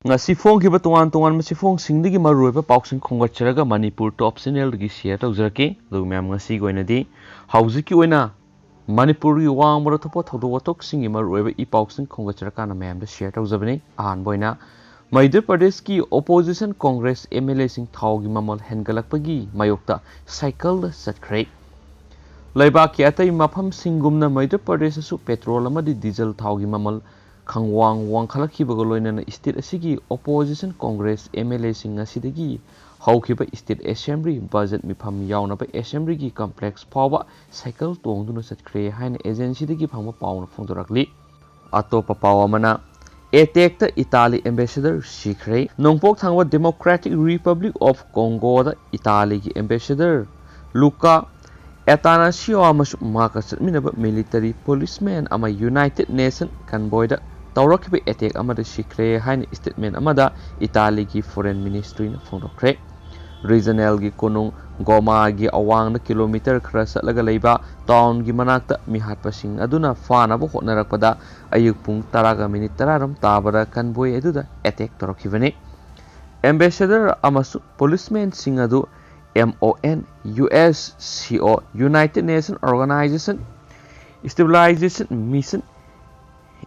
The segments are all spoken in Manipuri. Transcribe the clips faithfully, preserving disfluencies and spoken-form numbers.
ꯉꯁꯤ ꯐꯣꯡꯈꯤꯕ ꯇꯣꯉꯥꯟ ꯇꯣꯉꯥꯟꯕ ꯆꯦꯐꯣꯡꯁꯤꯡꯗꯒꯤ ꯃꯔꯨꯑꯣꯏꯕ ꯄꯥꯎꯁꯤꯡ ꯈꯣꯝꯒꯠꯆꯔꯒ ꯃꯅꯤꯄꯨꯔ ꯇꯣꯞ ꯆꯦꯅꯦꯜꯗꯒꯤ ꯁꯤꯌꯔ ꯇꯧꯖꯔꯛꯀꯦ꯫ ꯑꯗꯨꯒ ꯃꯌꯥꯝ, ꯉꯁꯤꯒꯤ ꯑꯣꯏꯅꯗꯤ ꯍꯧꯖꯤꯛꯀꯤ ꯑꯣꯏꯅ ꯃꯅꯤꯄꯨꯔꯒꯤ ꯋꯥꯡꯃꯗ ꯊꯣꯛꯄ ꯊꯧꯗꯣꯛ ꯋꯥꯊꯣꯛꯁꯤꯡꯒꯤ ꯃꯔꯨꯑꯣꯏꯕ ꯏ ꯄꯥꯎꯁꯤꯡ ꯈꯣꯝꯒꯠꯆꯔꯀꯥꯟꯗ ꯃꯌꯥꯝꯗ ꯁꯤꯌꯔ ꯇꯧꯖꯕꯅꯤ꯫ ꯑꯍꯥꯟꯕ ꯑꯣꯏꯅ, ꯃꯩꯗ꯭ꯌ ꯄ꯭ꯔꯗꯦꯁꯀꯤ ꯑꯣꯄꯣꯖꯤꯁꯟ ꯀꯣꯡꯒ꯭ꯔꯦꯁ ꯑꯦꯝ ꯑꯦꯜ ꯑꯦꯁꯤꯡ ꯊꯥꯎꯒꯤ ꯃꯃꯜ ꯍꯦꯟꯒꯠꯂꯛꯄꯒꯤ ꯃꯥꯌꯣꯛꯇ ꯁꯥꯏꯀꯜꯗ ꯆꯠꯈ꯭ꯔꯦ꯫ ꯂꯩꯕꯥꯛꯀꯤ ꯑꯇꯩ ꯃꯐꯝꯁꯤꯡꯒꯨꯝꯅ ꯃꯩꯗ꯭ꯌ ꯄ꯭ꯔꯗꯦꯁꯇꯁꯨ ꯄꯦꯇ꯭ꯔꯣꯜ ꯑꯃꯗꯤ ꯗꯤꯖꯜ ꯊꯥꯎꯒꯤ ꯃꯃꯜ ꯈꯪꯋꯥꯡ ꯋꯥꯡꯈꯠꯂꯛꯈꯤꯕꯒ ꯂꯣꯏꯅꯅ ꯁ꯭ꯇꯦꯠ ꯑꯁꯤꯒꯤ ꯑꯣꯄꯣꯖꯤꯁꯟ ꯀꯣꯡꯒ꯭ꯔꯦꯁ ꯑꯦꯝ ꯑꯦꯜ ꯑꯦꯁꯤꯡ ꯉꯁꯤꯗꯒꯤ ꯍꯧꯈꯤꯕ ꯁ꯭ꯇꯦꯠ ꯑꯦꯁꯦꯝꯕ꯭ꯂꯤ ꯕꯖꯦꯠ ꯃꯤꯐꯝ ꯌꯥꯎꯅꯕ ꯑꯦꯁꯦꯝꯕ꯭ꯂꯤꯒꯤ ꯀꯝꯄ꯭ꯂꯦꯛꯁ ꯐꯥꯎꯕ ꯁꯥꯏꯀꯜ ꯇꯣꯡꯗꯨꯅ ꯆꯠꯈ꯭ꯔꯦ ꯍꯥꯏꯅ ꯑꯦꯖꯦꯟꯁꯤꯗꯒꯤ ꯐꯪꯕ ꯄꯥꯎꯅ ꯐꯣꯡꯗꯣꯔꯛꯂꯤ꯫ ꯑꯇꯣꯞꯄ ꯄꯥꯎ ꯑꯃꯅ, ꯑꯦꯇꯦꯛꯇ ꯏꯇꯥꯂꯤ ꯑꯦꯝꯕꯦꯁꯦꯗꯔ ꯁꯤꯈ꯭ꯔꯦ꯫ ꯅꯣꯡꯄꯣꯛ ꯊꯪꯕ ꯗꯦꯃꯣꯀ꯭ꯔꯦꯇꯤꯛ ꯔꯤꯄꯕ꯭ꯂꯤꯛ ꯑꯣꯐ ꯀꯣꯡꯒꯣꯗ ꯏꯇꯥꯂꯤꯒꯤ ꯑꯦꯝꯕꯦꯁꯦꯗꯔ ꯂꯨꯀꯥ ꯑꯦꯇꯥꯅꯥꯁꯤꯌꯣ ꯑꯃꯁꯨꯡ ꯃꯍꯥꯛꯀ ꯆꯠꯃꯤꯟꯅꯕ ꯃꯤꯂꯤꯇꯔꯤ ꯄꯨꯂꯤꯁꯃꯦꯟ ꯑꯃ ꯌꯨꯅꯥꯏꯇꯦꯗ ꯅꯦꯁꯟ ꯀꯟꯕꯣꯏꯗ ꯇꯧꯔꯛꯈꯤꯕ ꯑꯦꯇꯦꯛ ꯑꯃꯗ ꯁꯤꯈ꯭ꯔꯦ ꯍꯥꯏꯅ ꯁ꯭ꯇꯦꯠꯃꯦꯟ ꯑꯃꯗ ꯏꯇꯥꯂꯤꯒꯤ ꯐꯣꯔꯦꯟ ꯃꯤꯅꯤꯁꯇ꯭ꯔꯤꯅ ꯐꯣꯡꯗꯣꯛꯈ꯭ꯔꯦ꯫ ꯔꯤꯖꯅꯦꯜꯒꯤ ꯀꯣꯅꯨꯡ ꯒꯣꯃꯥꯒꯤ ꯑꯋꯥꯡꯗ ꯀꯤꯂꯣꯃꯤꯇꯔ ꯈꯔ ꯆꯠꯂꯒ ꯂꯩꯕ ꯇꯥꯎꯟꯒꯤ ꯃꯅꯥꯛꯇ ꯃꯤꯍꯥꯠꯄꯁꯤꯡ ꯑꯗꯨꯅ ꯐꯥꯅꯕ ꯍꯣꯠꯅꯔꯛꯄꯗ ꯑꯌꯨꯛ ꯄꯨꯡ ꯇꯔꯥꯒ ꯃꯤꯅꯤꯠ ꯇꯔꯥꯔꯣꯝ ꯇꯥꯕꯗ ꯀꯟꯕꯣꯏ ꯑꯗꯨꯗ ꯑꯦꯇꯦꯛ ꯇꯧꯔꯛꯈꯤꯕꯅꯤ꯫ ꯑꯦꯝꯕꯦꯁꯦꯗꯔ ꯑꯃꯁꯨꯡ ꯄꯨꯂꯤꯁꯃꯦꯟꯁꯤꯡ ꯑꯗꯨ M O N U S C O, United Nation Organization Stabilization Mission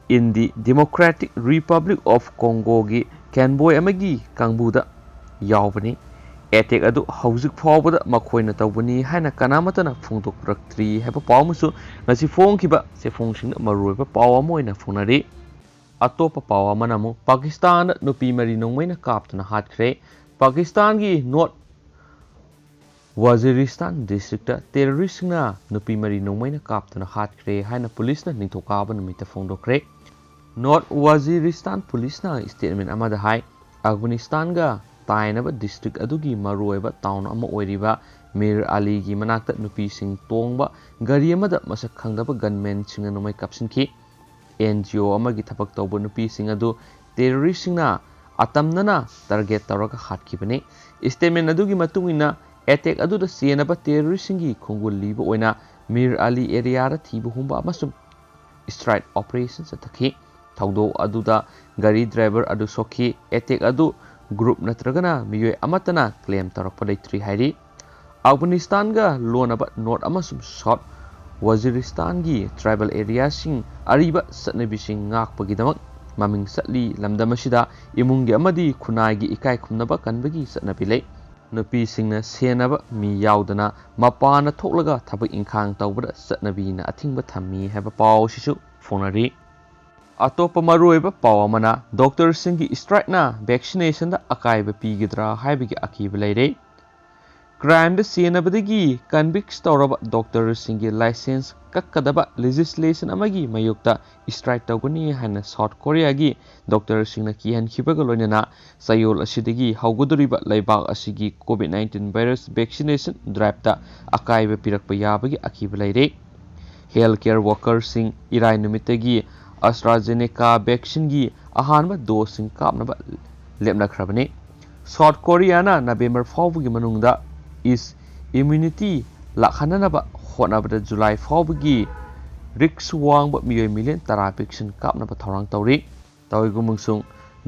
in the Democratic Republic of Congoꯒꯤ ꯀꯦꯟꯕꯣꯏ ꯑꯃꯒꯤ ꯀꯥꯡꯕꯨꯗ ꯌꯥꯎꯕꯅꯤ꯫ ꯑꯦꯇꯦꯛ ꯑꯗꯨ ꯍꯧꯖꯤꯛ ꯐꯥꯎꯕꯗ ꯃꯈꯣꯏꯅ ꯇꯧꯕꯅꯤ ꯍꯥꯏꯅ ꯀꯅꯥꯃꯠꯇꯅ ꯐꯣꯡꯗꯣꯛꯂꯛꯇ꯭ꯔꯤ ꯍꯥꯏꯕ ꯄꯥꯎ ꯑꯃꯁꯨ ꯉꯁꯤ ꯐꯣꯡꯈꯤꯕ ꯆꯦꯐꯣꯡꯁꯤꯡꯗ ꯃꯔꯨꯑꯣꯏꯕ ꯄꯥꯎ ꯑꯃ ꯑꯣꯏꯅ ꯐꯣꯡꯅꯔꯤ꯫ ꯑꯇꯣꯞꯄ ꯄꯥꯎ ꯑꯃꯅ ꯑꯃꯨꯛ ꯄꯥꯀꯤꯁꯇꯥꯟꯗ ꯅꯨꯄꯤ ꯃꯔꯤ ꯅꯣꯡꯃꯩꯅ ꯀꯥꯞꯇꯨꯅ ꯍꯥꯠꯈ꯭ꯔꯦ꯫ ꯄꯥꯀꯤꯁꯇꯥꯟꯒꯤ ꯅꯣꯔꯠ ꯋꯥꯖꯤꯔꯤꯁꯇꯥꯟ ꯗꯤꯁꯇ꯭ꯔꯤꯛꯇ ꯇꯦꯔꯣꯔꯤꯁꯁꯤꯡꯅ ꯅꯨꯄꯤ ꯃꯔꯤ ꯅꯣꯡꯃꯩꯅ ꯀꯥꯞꯇꯨꯅ ꯍꯥꯠꯈ꯭ꯔꯦ ꯍꯥꯏꯅ ꯄꯨꯂꯤꯁꯅ ꯅꯤꯡꯊꯧꯀꯥꯕ ꯅꯨꯃꯤꯠꯇ ꯐꯣꯡꯗꯣꯛꯈ꯭ꯔꯦ꯫ ꯅꯣꯔꯠ ꯋꯥꯖꯤꯔꯤꯁꯇꯥꯟ ꯄꯨꯂꯤꯁꯅ ꯁ꯭ꯇꯦꯠꯃꯦꯟ ꯑꯃꯗ ꯍꯥꯏ, ꯑꯐꯒꯥꯅꯤꯁꯇꯥꯟꯒ ꯇꯥꯏꯅꯕ ꯗꯤꯁꯇ꯭ꯔꯤꯛ ꯑꯗꯨꯒꯤ ꯃꯔꯨꯑꯣꯏꯕ ꯇꯥꯎꯟ ꯑꯃ ꯑꯣꯏꯔꯤꯕ ꯃꯤꯔ ꯑꯂꯤꯒꯤ ꯃꯅꯥꯛꯇ ꯅꯨꯄꯤꯁꯤꯡ ꯇꯣꯡꯕ ꯒꯥꯔꯤ ꯑꯃꯗ ꯃꯁꯛ ꯈꯪꯗꯕ ꯒꯟꯃꯦꯟꯁꯤꯡꯅ ꯅꯣꯡꯃꯩ ꯀꯥꯞꯁꯤꯟꯈꯤ꯫ N G O ꯑꯃꯒꯤ ꯊꯕꯛ ꯇꯧꯕ ꯅꯨꯄꯤꯁꯤꯡ ꯑꯗꯨ ꯇꯦꯔꯣꯔꯤꯁꯁꯤꯡꯅ ꯑꯇꯝꯅꯅ ꯇꯥꯔꯒꯦꯠ ꯇꯧꯔꯒ ꯍꯥꯠꯈꯤꯕꯅꯤ꯫ ꯁ꯭ꯇꯦꯠꯃꯦꯟ ꯑꯗꯨꯒꯤ ꯃꯇꯨꯡ ꯏꯟꯅ, ꯑꯦꯇꯦꯛ ꯑꯗꯨꯗ ꯆꯦꯟꯅꯕ ꯇꯦꯔꯣꯔꯤꯁꯁꯤꯡꯒꯤ ꯈꯣꯡꯒꯨꯜ ꯂꯤꯕ ꯑꯣꯏꯅ ꯃꯤꯔ ꯑꯂꯤ ꯑꯦꯔꯤꯌꯥꯗ ꯊꯤꯕ ꯍꯨꯝꯕ ꯑꯃꯁꯨꯡ ꯁ꯭ꯇ꯭ꯔꯥꯏꯛ ꯑꯣꯄꯔꯦꯁꯟ ꯆꯠꯊꯈꯤ꯫ ꯊꯧꯗꯣꯛ ꯑꯗꯨꯗ ꯒꯥꯔꯤ ꯗ꯭ꯔꯥꯏꯚꯔ ꯑꯗꯨ ꯁꯣꯛꯈꯤ꯫ ꯑꯦꯇꯦꯛ ꯑꯗꯨ ꯒ꯭ꯔꯨꯞ ꯅꯠꯇ꯭ꯔꯒꯅ ꯃꯤꯑꯣꯏ ꯑꯃꯠꯇꯅ ꯀ꯭ꯂꯦꯝ ꯇꯧꯔꯛꯄ ꯂꯩꯇ꯭ꯔꯤ ꯍꯥꯏꯔꯤ꯫ ꯑꯐꯒꯥꯅꯤꯁꯇꯥꯟꯒ ꯂꯣꯟꯅꯕ ꯅꯣꯔꯠ ꯑꯃꯁꯨꯡ ꯁꯥꯎꯠ ꯋꯥꯖꯤꯔꯤꯁꯇꯥꯟꯒꯤ ꯇ꯭ꯔꯥꯏꯕꯦꯜ ꯑꯦꯔꯤꯌꯥꯁꯤꯡ ꯑꯔꯤꯕ ꯆꯠꯅꯕꯤꯁꯤꯡ ꯉꯥꯛꯄꯒꯤꯗꯃꯛ ꯃꯃꯤꯡ ꯆꯠꯂꯤ꯫ ꯂꯝꯗꯝ ꯑꯁꯤꯗ ꯏꯃꯨꯡꯒꯤ ꯑꯃꯗꯤ ꯈꯨꯟꯅꯥꯏꯒꯤ ꯏꯀꯥꯏ ꯈꯨꯝꯅꯕ ꯀꯟꯕꯒꯤ ꯆꯠꯅꯕꯤ ꯂꯩ꯫ ꯅꯨꯄꯤꯁꯤꯡꯅ ꯁꯦꯟꯅꯕ ꯃꯤ ꯌꯥꯎꯗꯅ ꯃꯄꯥꯟꯗ ꯊꯣꯛꯂꯒ ꯊꯕꯛ ꯏꯪꯈꯥꯡ ꯇꯧꯕꯗ ꯆꯠꯅꯕꯤꯅ ꯑꯊꯤꯡꯕ ꯊꯝꯃꯤ ꯍꯥꯏꯕ ꯄꯥꯎ ꯑꯁꯤꯁꯨ ꯐꯣꯡꯅꯔꯤ꯫ ꯑꯇꯣꯞꯄ ꯃꯔꯨꯑꯣꯏꯕ ꯄꯥꯎ ꯑꯃꯅ, ꯗꯣꯛꯇꯔꯁꯤꯡꯒꯤ ꯁ꯭ꯇ꯭ꯔꯥꯏꯛꯅ ꯚꯦꯛꯁꯤꯅꯦꯁꯟꯗ ꯑꯀꯥꯏꯕ ꯄꯤꯒꯗ꯭ꯔꯥ ꯍꯥꯏꯕꯒꯤ ꯑꯀꯤꯕ ꯂꯩꯔꯦ꯫ ꯀ꯭ꯔꯥꯏꯝꯗ ꯆꯦꯟꯅꯕꯗꯒꯤ ꯀꯟꯚꯤꯛꯁ ꯇꯧꯔꯕ ꯗꯣꯛꯇꯔꯁꯤꯡꯒꯤ ꯂꯥꯏꯁꯦꯟꯁ ꯀꯛꯀꯗꯕ ꯂꯦꯖꯤꯁꯂꯦꯁꯟ ꯑꯃꯒꯤ ꯃꯥꯌꯣꯛꯇ ꯁ꯭ꯇ꯭ꯔꯥꯏꯛ ꯇꯧꯒꯅꯤ ꯍꯥꯏꯅ ꯁꯥꯎꯠ ꯀꯣꯔꯤꯌꯥꯒꯤ ꯗꯣꯛꯇꯔꯁꯤꯡꯅ ꯀꯤꯍꯟꯈꯤꯕꯒ ꯂꯣꯏꯅꯅ ꯆꯌꯣꯜ ꯑꯁꯤꯗꯒꯤ ꯍꯧꯒꯗꯧꯔꯤꯕ ꯂꯩꯕꯥꯛ ꯑꯁꯤꯒꯤ ꯀꯣꯚꯤꯗ ꯅꯥꯏꯟꯇꯤꯟ ꯚꯥꯏꯔꯁ ꯚꯦꯛꯁꯤꯅꯦꯁꯟ ꯗ꯭ꯔꯥꯏꯚꯇ ꯑꯀꯥꯏꯕ ꯄꯤꯔꯛꯄ ꯌꯥꯕꯒꯤ ꯑꯀꯤꯕ ꯂꯩꯔꯦ꯫ ꯍꯦꯜꯊ ꯀꯦꯌꯔ ꯋꯥꯔꯀꯔꯁꯤꯡ ꯏꯔꯥꯏ ꯅꯨꯃꯤꯠꯇꯒꯤ ꯑꯁꯇ꯭ꯔꯥꯖꯦꯅꯦꯀꯥ ꯚꯦꯛꯁꯤꯟꯒꯤ ꯑꯍꯥꯟꯕ ꯗꯣꯁꯁꯤꯡ ꯀꯥꯞꯅꯕ ꯂꯦꯞꯅꯈ꯭ꯔꯕꯅꯤ꯫ ꯁꯥꯎꯠ ꯀꯣꯔꯤꯌꯥꯅ ꯅꯕꯦꯝꯕꯔ ꯐꯥꯎꯕꯒꯤ ꯃꯅꯨꯡꯗ ꯏꯁ ꯏꯝꯌꯨꯅꯤꯇꯤ ꯂꯥꯛꯍꯟꯅꯅꯕ ꯍꯣꯠꯅꯕꯗ ꯖꯨꯂꯥꯏ ꯐꯥꯎꯕꯒꯤ ꯔꯤꯛꯁ ꯋꯥꯡꯕ ꯃꯤꯑꯣꯏ ꯃꯤꯂꯤꯌꯟ ꯇꯔꯥ ꯚꯦꯛꯁꯤꯟ ꯀꯥꯞꯅꯕ ꯊꯧꯔꯥꯡ ꯇꯧꯔꯤ꯫ ꯇꯧꯏꯒꯨꯝꯕꯁꯨꯡ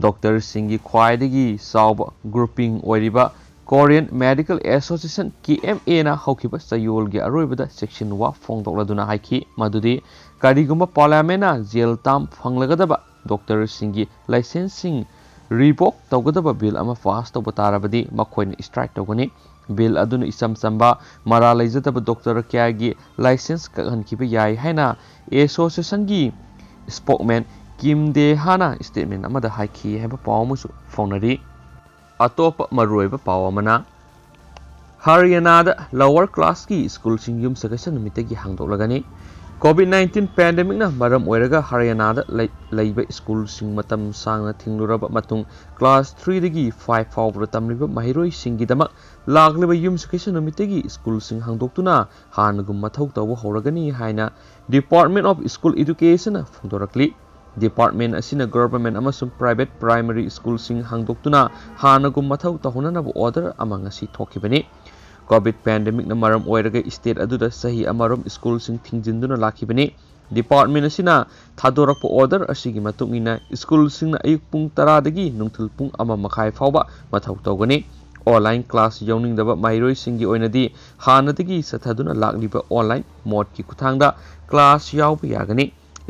ꯗꯣꯛꯇꯔꯁꯤꯡꯒꯤ ꯈ꯭ꯋꯥꯏꯗꯒꯤ ꯆꯥꯎꯕ ꯒ꯭ꯔꯨꯄꯤꯡ ꯑꯣꯏꯔꯤꯕ ꯀꯣꯔꯤꯌꯟ ꯃꯦꯗꯤꯀꯦꯜ ꯑꯦꯁꯣꯁꯤꯌꯦꯁꯟ, ꯀꯦ ꯑꯦꯝ ꯑꯦꯅ ꯍꯧꯈꯤꯕ ꯆꯌꯣꯜꯒꯤ ꯑꯔꯣꯏꯕꯗ ꯆꯦꯛꯁꯤꯟꯋꯥ ꯐꯣꯡꯗꯣꯛꯂꯗꯨꯅ ꯍꯥꯏꯈꯤ ꯃꯗꯨꯗꯤ ꯀꯔꯤꯒꯨꯝꯕ ꯄꯥꯔꯂꯤꯌꯥꯃꯦꯟꯅ ꯖꯦꯜ ꯇꯥꯝ ꯐꯪꯂꯒꯗꯕ ꯗꯣꯛꯇꯔꯁꯤꯡꯒꯤ ꯂꯥꯏꯁꯦꯟꯁꯁꯤꯡ ꯔꯤꯚꯣꯛ ꯇꯧꯒꯗꯕ ꯕꯤꯜ ꯑꯃ ꯄꯥꯁ ꯇꯧꯕ ꯇꯥꯔꯕꯗꯤ ꯃꯈꯣꯏꯅ ꯁ꯭ꯇ꯭ꯔꯥꯏꯛ ꯇꯧꯒꯅꯤ꯫ ꯕꯤꯜ ꯑꯗꯨꯅ ꯏꯆꯝ ꯆꯝꯕ ꯃꯔꯥꯜ ꯂꯩꯖꯗꯕ ꯗꯣꯛꯇꯔ ꯀꯌꯥꯒꯤ ꯂꯥꯏꯁꯦꯟꯁ ꯀꯛꯍꯟꯈꯤꯕ ꯌꯥꯏ ꯍꯥꯏꯅ ꯑꯦꯁꯣꯁꯤꯌꯦꯁꯟꯒꯤ ꯁ꯭ꯄꯣꯛꯃꯦꯟ ꯀꯤꯝ ꯗꯦ ꯍꯥꯅ ꯁ꯭ꯇꯦꯠꯃꯦꯟ ꯑꯃꯗ ꯍꯥꯏꯈꯤ ꯍꯥꯏꯕ ꯄꯥꯎ ꯑꯃꯁꯨ ꯐꯣꯡꯅꯔꯤ꯫ ꯑꯇꯣꯞꯄ ꯃꯔꯨꯑꯣꯏꯕ ꯄꯥꯎ ꯑꯃꯅ, ꯍꯔꯤꯌꯥꯅꯥꯗ ꯂꯋꯔ ꯀ꯭ꯂꯥꯁꯀꯤ ꯁ꯭ꯀꯨꯜꯁꯤꯡ ꯌꯨꯝꯁꯀꯩꯁ ꯅꯨꯃꯤꯠꯇꯒꯤ ꯍꯥꯡꯗꯣꯛꯂꯒꯅꯤ꯫ ꯀꯣꯚꯤꯗ ꯅꯥꯏꯟꯇꯤꯟ ꯄꯦꯟꯗꯦꯃꯤꯛꯅ ꯃꯔꯝ ꯑꯣꯏꯔꯒ ꯍꯔꯤꯌꯥꯅꯥꯗ ꯂꯩ-, ꯂꯩꯕ ꯁ꯭ꯀꯨꯜꯁꯤꯡ ꯃꯇꯝ ꯁꯥꯡꯅ ꯊꯤꯡꯂꯨꯔꯕ ꯃꯇꯨꯡ, ꯀ꯭ꯂꯥꯁ ꯊ꯭ꯔꯤꯗꯒꯤ ꯐꯥꯏꯚ ꯐꯥꯎꯕꯗ ꯇꯝꯂꯤꯕ ꯃꯍꯩꯔꯣꯏꯁꯤꯡꯒꯤꯗꯃꯛ ꯂꯥꯛꯂꯤꯕ ꯌꯨꯝꯁꯀꯩꯁ ꯅꯨꯃꯤꯠꯇꯒꯤ ꯁ꯭ꯀꯨꯜꯁꯤꯡ ꯍꯥꯡꯗꯣꯛꯇꯨꯅ ꯍꯥꯟꯅꯒꯨꯝ ꯃꯊꯧ ꯇꯧꯕ ꯍꯧꯔꯒꯅꯤ ꯍꯥꯏꯅ Department of School Educationꯅ ꯐꯣꯡꯗꯣꯔꯛꯂꯤ꯫ ꯗꯤꯄꯥꯔꯠꯃꯦꯟ ꯑꯁꯤꯅ ꯒꯚꯔꯟꯃꯦꯟꯠ ꯑꯃꯁꯨꯡ ꯄ꯭ꯔꯥꯏꯚꯦꯠ ꯄ꯭ꯔꯥꯏꯃꯔꯤ ꯁ꯭ꯀꯨꯜꯁꯤꯡ ꯍꯥꯡꯗꯣꯛꯇꯨꯅ ꯍꯥꯟꯅꯒꯨꯝ ꯃꯊꯧ ꯇꯧꯍꯟꯅꯅꯕ ꯑꯣꯔꯗꯔ ꯑꯃ ꯉꯁꯤ ꯊꯣꯛꯈꯤꯕꯅꯤ꯫ ꯀꯣꯚꯤꯗ ꯄꯦꯟꯗꯦꯃꯤꯛꯅ ꯃꯔꯝ ꯑꯣꯏꯔꯒ ꯁ꯭ꯇꯦꯠ ꯑꯗꯨꯗ ꯆꯍꯤ ꯑꯃꯔꯣꯝ ꯁ꯭ꯀꯨꯜꯁꯤꯡ ꯊꯤꯡꯖꯤꯟꯗꯨꯅ ꯂꯥꯛꯈꯤꯕꯅꯤ꯫ ꯗꯤꯄꯥꯔꯠꯃꯦꯟ ꯑꯁꯤꯅ ꯊꯥꯗꯣꯔꯛꯄ ꯑꯣꯔꯗꯔ ꯑꯁꯤꯒꯤ ꯃꯇꯨꯡ ꯏꯟꯅ ꯁ꯭ꯀꯨꯜꯁꯤꯡꯅ ꯑꯌꯨꯛ ꯄꯨꯡ ꯇꯔꯥꯗꯒꯤ ꯅꯨꯡꯊꯤꯜ ꯄꯨꯡ ꯑꯃ ꯃꯈꯥꯏ ꯐꯥꯎꯕ ꯃꯊꯧ ꯇꯧꯒꯅꯤ꯫ ꯑꯣꯟꯂꯥꯏꯟ ꯀ꯭ꯂꯥꯁ ꯌꯥꯎꯅꯤꯡꯗꯕ ꯃꯍꯩꯔꯣꯏꯁꯤꯡꯒꯤ ꯑꯣꯏꯅꯗꯤ ꯍꯥꯟꯅꯗꯒꯤ ꯆꯠꯊꯗꯨꯅ ꯂꯥꯛꯂꯤꯕ ꯑꯣꯟꯂꯥꯏꯟ ꯃꯣꯗꯀꯤ ꯈꯨꯠꯊꯥꯡꯗ ꯀ꯭ꯂꯥꯁ ꯌꯥꯎꯕ ꯌꯥꯒꯅꯤ꯫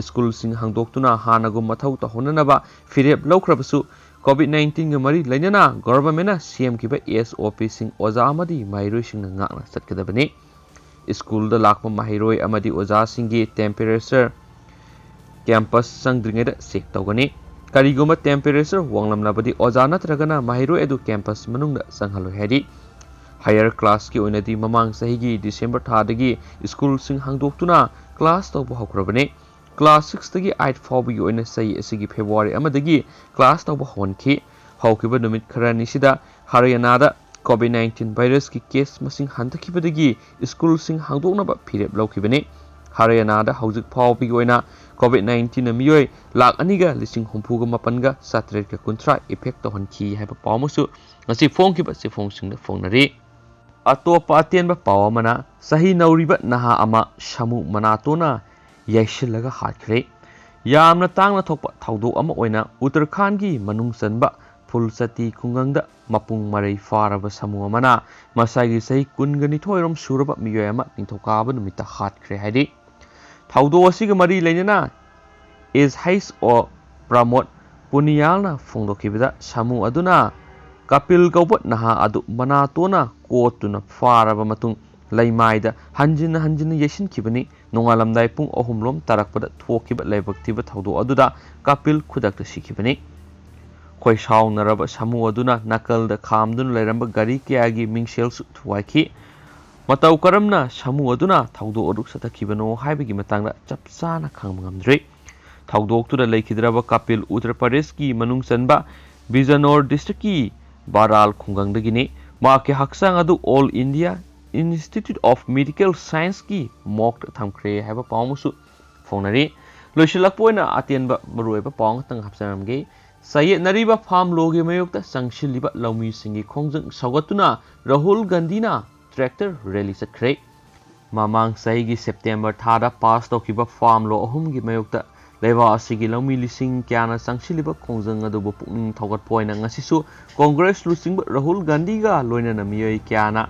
ꯁ꯭ꯀꯨꯜꯁꯤꯡ ꯍꯥꯡꯗꯣꯛꯇꯨꯅ ꯍꯥꯟꯅꯒꯨꯝ ꯃꯊꯧ ꯇꯧꯍꯟꯅꯅꯕ ꯐꯤꯔꯦꯞ ꯂꯧꯈ꯭ꯔꯕꯁꯨ, ꯀꯣꯚꯤꯗ ꯅꯥꯏꯟꯇꯤꯟꯒ ꯃꯔꯤ ꯂꯩꯅꯅ ꯒꯣꯚꯔꯟꯃꯦꯟꯠꯅ ꯁꯦꯝꯈꯤꯕ ꯑꯦꯁ ꯑꯣ ꯄꯤꯁꯤꯡ ꯑꯣꯖꯥ ꯑꯃꯗꯤ ꯃꯍꯩꯔꯣꯏꯁꯤꯡꯅ ꯉꯥꯛꯅ ꯆꯠꯀꯗꯕꯅꯤ꯫ ꯁ꯭ꯀꯨꯜꯗ ꯂꯥꯛꯄ ꯃꯍꯩꯔꯣꯏ ꯑꯃꯗꯤ ꯑꯣꯖꯥꯁꯤꯡꯒꯤ ꯇꯦꯝꯄꯦꯔꯦꯆꯔ ꯀꯦꯝꯄꯁ ꯆꯪꯗ꯭ꯔꯤꯉꯩꯗ ꯆꯦꯛ ꯇꯧꯒꯅꯤ꯫ ꯀꯔꯤꯒꯨꯝꯕ ꯇꯦꯝꯄꯦꯔꯦꯆꯔ ꯋꯥꯡꯂꯝꯂꯕꯗꯤ ꯑꯣꯖꯥ ꯅꯠꯇ꯭ꯔꯒꯅ ꯃꯍꯩꯔꯣꯏ ꯑꯗꯨ ꯀꯦꯝꯄꯁ ꯃꯅꯨꯡꯗ ꯆꯪꯍꯜꯂꯣꯏ ꯍꯥꯏꯔꯤ꯫ ꯍꯥꯌꯔ ꯀ꯭ꯂꯥꯁꯀꯤ ꯑꯣꯏꯅꯗꯤ ꯃꯃꯥꯡ ꯆꯍꯤꯒꯤ ꯗꯤꯁꯦꯝꯕꯔ ꯊꯥꯗꯒꯤ ꯁ꯭ꯀꯨꯜꯁꯤꯡ ꯍꯥꯡꯗꯣꯛꯇꯨꯅ ꯀ꯭ꯂꯥꯁ ꯇꯧꯕ ꯍꯧꯈ꯭ꯔꯕꯅꯤ꯫ ꯀ꯭ꯂꯥꯁ ꯁꯤꯛꯁꯇꯒꯤ ꯑꯩꯠ ꯐꯥꯎꯕꯒꯤ ꯑꯣꯏꯅ ꯆꯍꯤ ꯑꯁꯤꯒꯤ ꯐꯦꯕ꯭ꯔꯨꯋꯥꯔꯤ ꯑꯃꯗꯒꯤ ꯀ꯭ꯂꯥꯁ ꯇꯧꯕ ꯍꯧꯍꯟꯈꯤ꯫ ꯍꯧꯈꯤꯕ ꯅꯨꯃꯤꯠ ꯈꯔꯅꯤꯁꯤꯗ ꯍꯔꯤꯌꯥꯅꯥꯗ ꯀꯣꯚꯤꯗ ꯅꯥꯏꯟꯇꯤꯟ ꯚꯥꯏꯔꯁꯀꯤ ꯀꯦꯁ ꯃꯁꯤꯡ ꯍꯟꯊꯈꯤꯕꯗꯒꯤ ꯁ꯭ꯀꯨꯜꯁꯤꯡ ꯍꯥꯡꯗꯣꯛꯅꯕ ꯐꯤꯔꯦꯞ ꯂꯧꯈꯤꯕꯅꯤ꯫ ꯍꯔꯤꯌꯥꯅꯥꯗ ꯍꯧꯖꯤꯛ ꯐꯥꯎꯕꯒꯤ ꯑꯣꯏꯅ ꯀꯣꯚꯤꯗ ꯅꯥꯏꯟꯇꯤꯟꯅ ꯃꯤꯑꯣꯏ ꯂꯥꯈ ꯑꯅꯤꯒ ꯂꯤꯁꯤꯡ ꯍꯨꯝꯐꯨꯒ ꯃꯥꯄꯟꯒ ꯆꯥꯇ꯭ꯔꯦꯠꯀ ꯀꯨꯟꯊ꯭ꯔꯥ ꯏꯐꯦꯛ ꯇꯧꯍꯟꯈꯤ ꯍꯥꯏꯕ ꯄꯥꯎ ꯑꯃꯁꯨ ꯉꯁꯤ ꯐꯣꯡꯈꯤꯕ ꯆꯦꯐꯣꯡꯁꯤꯡꯗ ꯐꯣꯡꯅꯔꯤ꯫ ꯑꯇꯣꯞꯄ ꯑꯇꯦꯟꯕ ꯄꯥꯎ ꯑꯃꯅ, ꯆꯍꯤ ꯅꯧꯔꯤꯕ ꯅꯍꯥ ꯑꯃ ꯁꯥꯃꯨ ꯃꯅꯥꯇꯣꯟꯅ ꯌꯩꯁꯤꯜꯂꯒ ꯍꯥꯠꯈ꯭ꯔꯦ꯫ ꯌꯥꯝꯅ ꯇꯥꯡꯅ ꯊꯣꯛꯄ ꯊꯧꯗꯣꯛ ꯑꯃ ꯑꯣꯏꯅ ꯎꯠꯇꯔꯈꯥꯟꯒꯤ ꯃꯅꯨꯡ ꯆꯟꯕ ꯐꯨꯜꯆꯇꯤ ꯈꯨꯡꯒꯪꯗ ꯃꯄꯨꯡ ꯃꯔꯩ ꯐꯥꯔꯕ ꯁꯥꯃꯨ ꯑꯃꯅ ꯃꯁꯥꯒꯤ ꯆꯍꯤ ꯀꯨꯟꯒ ꯅꯤꯊꯣꯏꯔꯣꯝ ꯁꯨꯔꯕ ꯃꯤꯑꯣꯏ ꯑꯃ ꯅꯤꯡꯊꯧꯀꯥꯕ ꯅꯨꯃꯤꯠꯇ ꯍꯥꯠꯈ꯭ꯔꯦ ꯍꯥꯏꯔꯤ꯫ ꯊꯧꯗꯣꯛ ꯑꯁꯤꯒ ꯃꯔꯤ ꯂꯩꯅꯅ ꯑꯦꯁ ꯍꯩꯆ ꯑꯣ ꯄ꯭ꯔꯃꯣꯗ ꯄꯨꯅꯤꯌꯥꯜꯅ ꯐꯣꯡꯗꯣꯛꯈꯤꯕꯗ, ꯁꯥꯃꯨ ꯑꯗꯨꯅ ꯀꯄꯤꯜ ꯀꯧꯕ ꯅꯍꯥ ꯑꯗꯨ ꯃꯅꯥꯇꯣꯟꯅ ꯀꯣꯠꯇꯨꯅ ꯐꯥꯔꯕ ꯃꯇꯨꯡ ꯂꯩꯃꯥꯏꯗ ꯍꯟꯖꯤꯟ ꯍꯟꯖꯤꯟꯅ ꯌꯩꯁꯤꯟꯈꯤꯕꯅꯤ꯫ ꯅꯣꯡꯉꯥꯜꯂꯝꯗꯥꯏ ꯄꯨꯡ ꯑꯍꯨꯝ ꯂꯣꯝ ꯇꯥꯔꯛꯄꯗ ꯊꯣꯛꯈꯤꯕ ꯂꯥꯏꯕꯛ ꯊꯤꯕ ꯊꯧꯗꯣꯛ ꯑꯗꯨꯗ ꯀꯄꯤꯜ ꯈꯨꯗꯛꯇ ꯁꯤꯈꯤꯕꯅꯤ꯫ ꯈꯣꯏꯁꯥꯎꯅꯔꯕ ꯁꯥꯃꯨ ꯑꯗꯨꯅ ꯅꯥꯀꯜꯗ ꯈꯥꯝꯗꯨꯅ ꯂꯩꯔꯝꯕ ꯒꯥꯔꯤ ꯀꯌꯥꯒꯤ ꯃꯤꯡꯁꯦꯜꯁꯨ ꯊꯨꯒꯥꯏꯈꯤ꯫ ꯃꯇꯧ ꯀꯔꯝꯅ ꯁꯥꯃꯨ ꯑꯗꯨꯅ ꯊꯧꯗꯣꯛ ꯑꯗꯨ ꯆꯠꯊꯈꯤꯕꯅꯣ ꯍꯥꯏꯕꯒꯤ ꯃꯇꯥꯡꯗ ꯆꯞ ꯆꯥꯅ ꯈꯪꯕ ꯉꯝꯗ꯭ꯔꯤ꯫ ꯊꯧꯗꯣꯛꯇꯨꯗ ꯂꯩꯈꯤꯗ꯭ꯔꯕ ꯀꯄꯤꯜ ꯎꯠꯇꯔ ꯄ꯭ꯔꯗꯦꯁꯀꯤ ꯃꯅꯨꯡ ꯆꯟꯕ ꯕꯤꯖꯅꯣꯔ ꯗꯤꯁꯇ꯭ꯔꯤꯛꯀꯤ ꯕꯥꯔꯥꯜ ꯈꯨꯡꯒꯪꯗꯒꯤꯅꯤ꯫ ꯃꯍꯥꯛꯀꯤ ꯍꯛꯆꯥꯡ ꯑꯗꯨ all India institute of medical ꯁꯥꯏꯟꯁꯀꯤ ꯃꯣꯔꯒꯇ ꯊꯝꯈ꯭ꯔꯦ ꯍꯥꯏꯕ ꯄꯥꯎ ꯑꯃꯁꯨ ꯐꯣꯡꯅꯔꯤ꯫ ꯂꯣꯏꯁꯤꯜꯂꯛꯄ ꯑꯣꯏꯅ ꯑꯇꯦꯟꯕ ꯃꯔꯨꯑꯣꯏꯕ ꯄꯥꯎ ꯑꯃꯇꯪ ꯍꯥꯞꯆꯔꯝꯒꯦ꯫ ꯆꯌꯦꯠꯅꯔꯤꯕ ꯐꯥꯝ ꯂꯣꯒꯤ ꯃꯥꯌꯣꯛꯇ ꯆꯪꯁꯤꯜꯂꯤꯕ ꯂꯧꯃꯤꯁꯤꯡꯒꯤ ꯈꯣꯡꯖꯪ ꯁꯧꯒꯠꯇꯨꯅ ꯔꯥꯍꯨꯜ ꯒꯥꯟꯙꯤꯅ ꯇ꯭ꯔꯦꯛꯇꯔ ꯔꯦꯂꯤ ꯆꯠꯈ꯭ꯔꯦ꯫ ꯃꯃꯥꯡ ꯆꯍꯤꯒꯤ ꯁꯦꯞꯇꯦꯝꯕꯔ ꯊꯥꯗ ꯄꯥꯁ ꯇꯧꯈꯤꯕ ꯐꯥꯔꯝ ꯂꯣ ꯑꯍꯨꯝꯒꯤ ꯃꯥꯌꯣꯛꯇ ꯂꯩꯕꯥꯛ ꯑꯁꯤꯒꯤ ꯂꯧꯃꯤ ꯂꯤꯁꯤꯡ ꯀꯌꯥꯅ ꯆꯪꯁꯤꯜꯂꯤꯕ ꯈꯣꯡꯖꯪ ꯑꯗꯨꯕꯨ ꯄꯨꯛꯅꯤꯡ ꯊꯧꯒꯠꯄ ꯑꯣꯏꯅ ꯉꯁꯤꯁꯨ ꯀꯣꯡꯒ꯭ꯔꯦꯁ ꯂꯨꯆꯤꯡꯕ ꯔꯥꯍꯨꯜ ꯒꯥꯟꯙꯤꯒ ꯂꯣꯏꯅꯅ ꯃꯤꯑꯣꯏ ꯀꯌꯥꯅ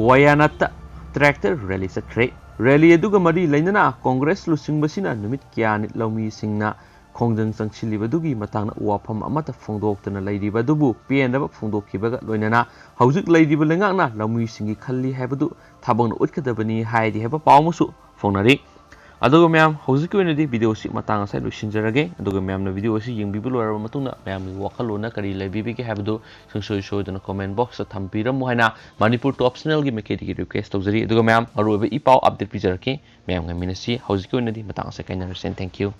ꯋꯥꯌꯥꯅꯥꯠꯇ ꯇ꯭ꯔꯦꯛꯇꯔ ꯔꯦꯂꯤ ꯆꯠꯈ꯭ꯔꯦ꯫ ꯔꯦꯂꯤ ꯑꯗꯨꯒ ꯃꯔꯤ ꯂꯩꯅꯅ ꯀꯣꯡꯒ꯭ꯔꯦꯁ ꯂꯨꯆꯤꯡꯕꯁꯤꯅ ꯅꯨꯃꯤꯠ ꯀꯌꯥꯅꯤ ꯂꯧꯃꯤꯁꯤꯡꯅ ꯈꯣꯡꯖꯪ ꯆꯪꯁꯤꯜꯂꯤꯕꯗꯨꯒꯤ ꯃꯇꯥꯡꯗ ꯋꯥꯐꯝ ꯑꯃꯠꯇ ꯐꯣꯡꯗꯣꯛꯇꯅ ꯂꯩꯔꯤꯕ ꯑꯗꯨꯕꯨ ꯄꯦꯟꯗꯕ ꯐꯣꯡꯗꯣꯛꯈꯤꯕꯒ ꯂꯣꯏꯅꯅ ꯍꯧꯖꯤꯛ ꯂꯩꯔꯤꯕ ꯂꯩꯉꯥꯛꯅ ꯂꯧꯃꯤꯁꯤꯡꯒꯤ ꯈꯜꯂꯤ ꯍꯥꯏꯕꯗꯨ ꯊꯥꯕꯛꯅ ꯎꯠꯀꯗꯕꯅꯤ ꯍꯥꯏꯔꯤ ꯍꯥꯏꯕ ꯄꯥꯎ ꯑꯃꯁꯨ ꯐꯣꯡꯅꯔꯤ꯫ ꯑꯗꯨꯒ ꯃꯌꯥꯝ, ꯍꯧꯖꯤꯛꯀꯤ ꯑꯣꯏꯅꯗꯤ ꯚꯤꯗꯤꯑꯣ ꯑꯁꯤ ꯃꯇꯥꯡ ꯑꯁꯤꯗ ꯂꯣꯏꯁꯤꯟꯖꯔꯒꯦ꯫ ꯑꯗꯨꯒ ꯃꯌꯥꯝꯅ ꯚꯤꯗꯤꯑꯣ ꯑꯁꯤ ꯌꯦꯡꯕꯤꯕ ꯂꯣꯏꯔꯕ ꯃꯇꯨꯡꯗ ꯃꯌꯥꯝꯒꯤ ꯋꯥꯈꯜꯂꯣꯟꯅ ꯀꯔꯤ ꯂꯩꯕꯤꯕꯒꯦ ꯍꯥꯏꯕꯗꯨ ꯁꯨꯡꯁꯣꯏ ꯁꯣꯏꯗꯅ comment box ꯇ ꯊꯝꯕꯤꯔꯝꯃꯨ ꯍꯥꯏꯅ ꯃꯅꯤꯄꯨꯔ ꯇꯣꯞ ꯆꯦꯅꯦꯜꯒꯤ ꯃꯥꯏꯀꯩꯗꯒꯤ request ꯇꯧꯖꯔꯤ꯫ ꯑꯗꯨꯒ ꯃꯌꯥꯝ, ꯑꯔꯣꯏꯕ ꯏ ꯄꯥꯎ update ꯄꯤꯖꯔꯛꯀꯦ꯫ ꯃꯌꯥꯝ ꯉꯥꯏꯃꯤꯟꯅꯁꯤ꯫ ꯍꯧꯖꯤꯛꯀꯤ ꯑꯣꯏꯅꯗꯤ ꯃꯇꯥꯡ ꯑꯁꯤꯗ ꯀꯥꯏꯅꯔꯁꯤ꯫ Thank you꯫